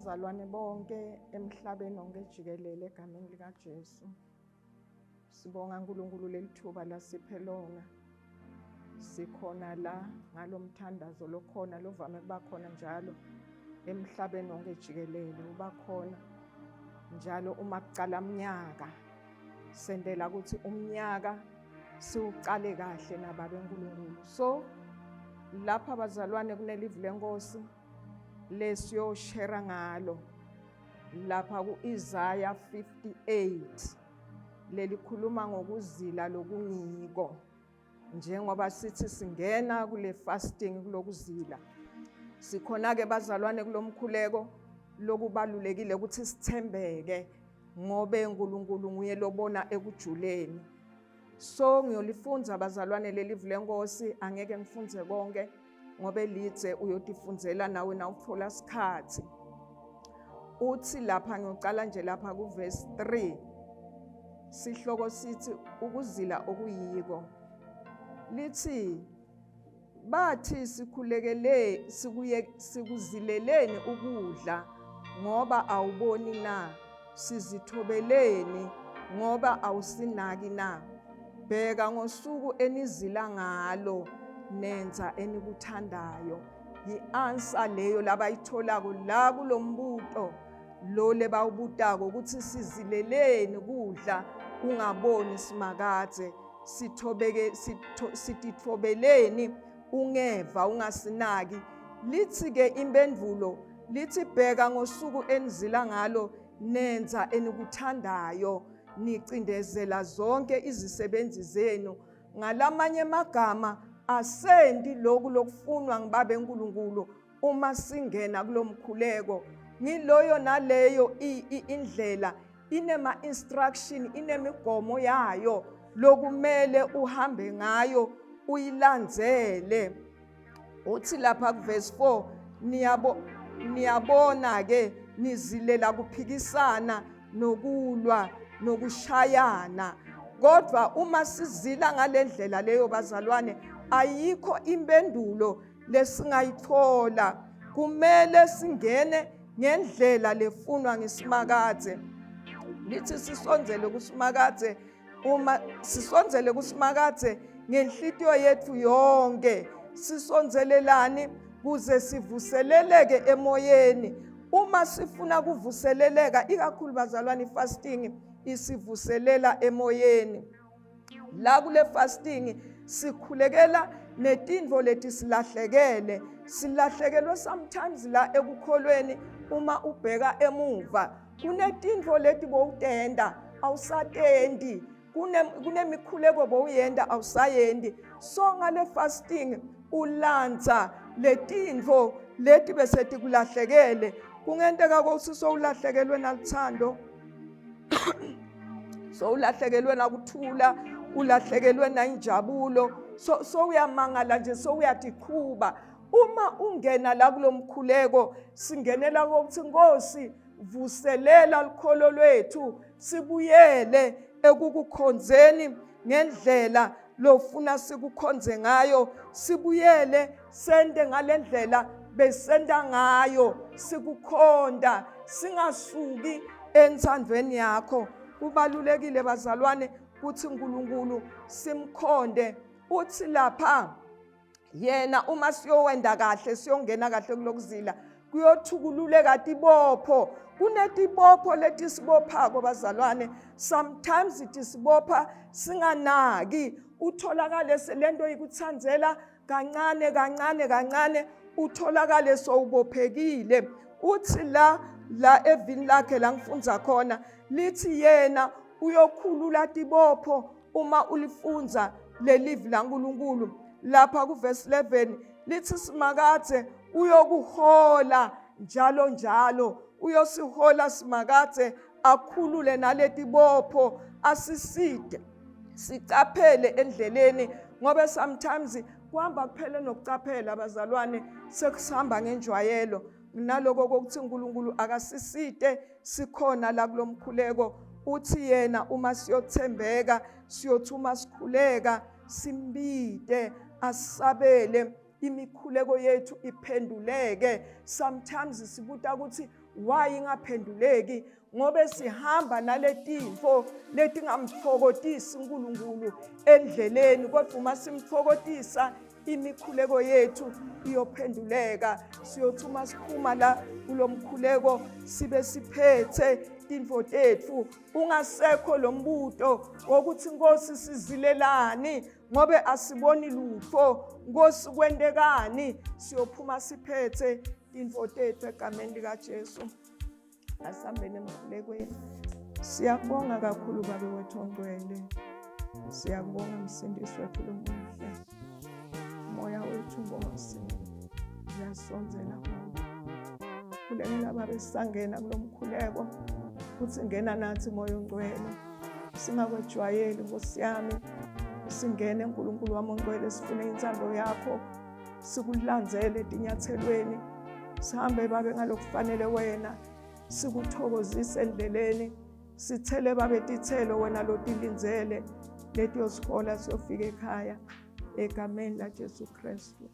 Bazalwane bonke emhlabeni wonke jikelele egameni likaJesu. Sibonga uNkulunkulu lelithuba lasiphe lona. Sikhona la ngalomthandazo lokhona lovame kuba khona njalo emhlabeni wonke jikelele uba khona njalo uma kucala umnyaka sendela ukuthi umnyaka siwuqale kahle nababe uNkulunkulu. So lapha bazalwane kunelivi lenkosi lesiyoshera ngalo lapha ku-Isaya 58 lelikhuluma ngokuzila lokungiko njengoba sithi singena kule fasting kulokuzila sikhona ke bazalwane kulomkhuleko lokubalulekile ukuthi sithembeke ngobe uNkulunkulu nguye lobona ekujuleni so ngiyolifunza bazalwane leli lenkosi angeke ngifunze konke ngoba elidze uyotifundzela nawe nawutfola sikhatsi uthi lapha ngiyocala nje lapha kuverse 3 sihloko sithi ukuzila okuyiko lithi bathi sikhulekele sikuye sikuzileleni ukudla ngoba awuboni na sizithobeleni ngoba awusinaki na Bheka ngosuku enizila ngalo nenza enikuthandayo. Yi-answer leyo labayitholako la kulombuto lo lebawubutako ukuthi sizileleni kudla ungaboni simakadze sithobeke sitithobeleni ungeva ungasinaki lithi ke impendulo lithi bheka ngosuku enizila ngalo nenza enikuthandayo nicindezela zonke izisebenzi zenu ngalamanye amagama asendi lokhu lokufunwa ngibabe uNkulunkulu uma singena kulomkhuleko ngiloyo naleyo indlela inema instruction inemigomo yayo lokumele uhambe ngayo uyilandzele uthi lapha kuverse 4 niyabo niyabona ke nizilela kuphikisana nokulwa nokushayana kodwa uma sizila ngalendlela leyo bazalwane ayikho impendulo lesingayithola kumele singene ngendlela lefunwa ngisimakadze lithi sisondzele kusimakadze uma sisondzele kusimakadze ngenhlitiyo yethu yonke sisondzelelani kuze sivuseleleke emoyeni uma sifuna kuvuseleleka ikakhulu bazalwane ifasting isivuselela emoyeni la kule fasting sikhulekela netintfo leti silahlekele silahlekelwe sometimes la ekukholweni uma ubheka emuva kunetintfo leti bowutenda awusatendi kunemikhuleko bowuyenda awusayendi so ngale fasting ulandza letintfo leti bese tikulahlekele kungenteka ukuthi sowulahlekelwe naluthando sowulahlekelwe nakuthula ulahlekelwe nayinjabulo so sowuyamangala nje sowuyatiqhuba uma ungena la kulomkhuleko singenela kokuthi Nkosi vuselela lukholo lwethu sibuyele ekukukhonzeni ngendlela lofuna sikukhonze ngayo sibuyele sente ngalendlela besenta ngayo sikukhonda singasuki enthandweni yakho kubalulekile bazalwane ukuthi uNkulunkulu simkhonde uthi lapha yena uma siyowenda kahle siyongena kahle kulokuzila kuyothukululeka tibopho kunetibopho letisibophako bazalwane sometimes tisibopha singanaki utholakale lento ikuthandzela kancane kancane kancane utholakale sowubophekile uthi la la evini lakhe la ngifunza khona lithi yena uyokhulula tibopho uma ulifunza lelivi laNkulunkulu lapha kuverse 11 lithi simakadze uyokuhola njalo njalo uyosihola simakadze akhulule naletibopho asiside sicaphele endleleni ngoba sometimes kuhamba kuphele nokucaphela abazalwane sekusihamba ngenjwayelo naloko kokuthi uNkulunkulu akasisite sikhona la kulomkhuleko uthi yena uma siyothembeka siyothi uma sikhuleka simbite asabele. Imikhuleko yethu iphenduleke. Sometimes sibuta ukuthi why ingaphenduleki, ngobe sihamba naletinfo letingamtfokotisi uNkulunkulu endleleni, kodwa uma simtfokotisa imikhuleko yethu iyophenduleka. Siyothi uma siphuma la kulomkhuleko sibe siphethe tintfo tetfu, ungasekho lo mbuto wokuthi Nkosi sizilelani ngobe asiboni lutho, Nkosi kwentekani. Siyophuma siphethe tintfo tetfu egameni likaJesu. Asihambeni emkhulekweni. Siyakubonga kakhulu Babe wethu ongcwele, siyakubonga Msindisi wethu lomuhle. Moya wethu Nkosi uyasondzela kuwe. Khulekela Babe, sisangena kulo mkhuleko futhi ngena nathi Moya ongcwele, singakwejwayeli Nkosi yami, singene Nkulunkulu wami ongcwele, sifune inthando yakho, sikulandzele etinyathelweni, sihambe Babe ngalokufanele wena, sikuthokozise endleleni, sithele Babe tithelo wena lotilindzele letiyosihola siyofika ekhaya, egameni laJesu Kristu.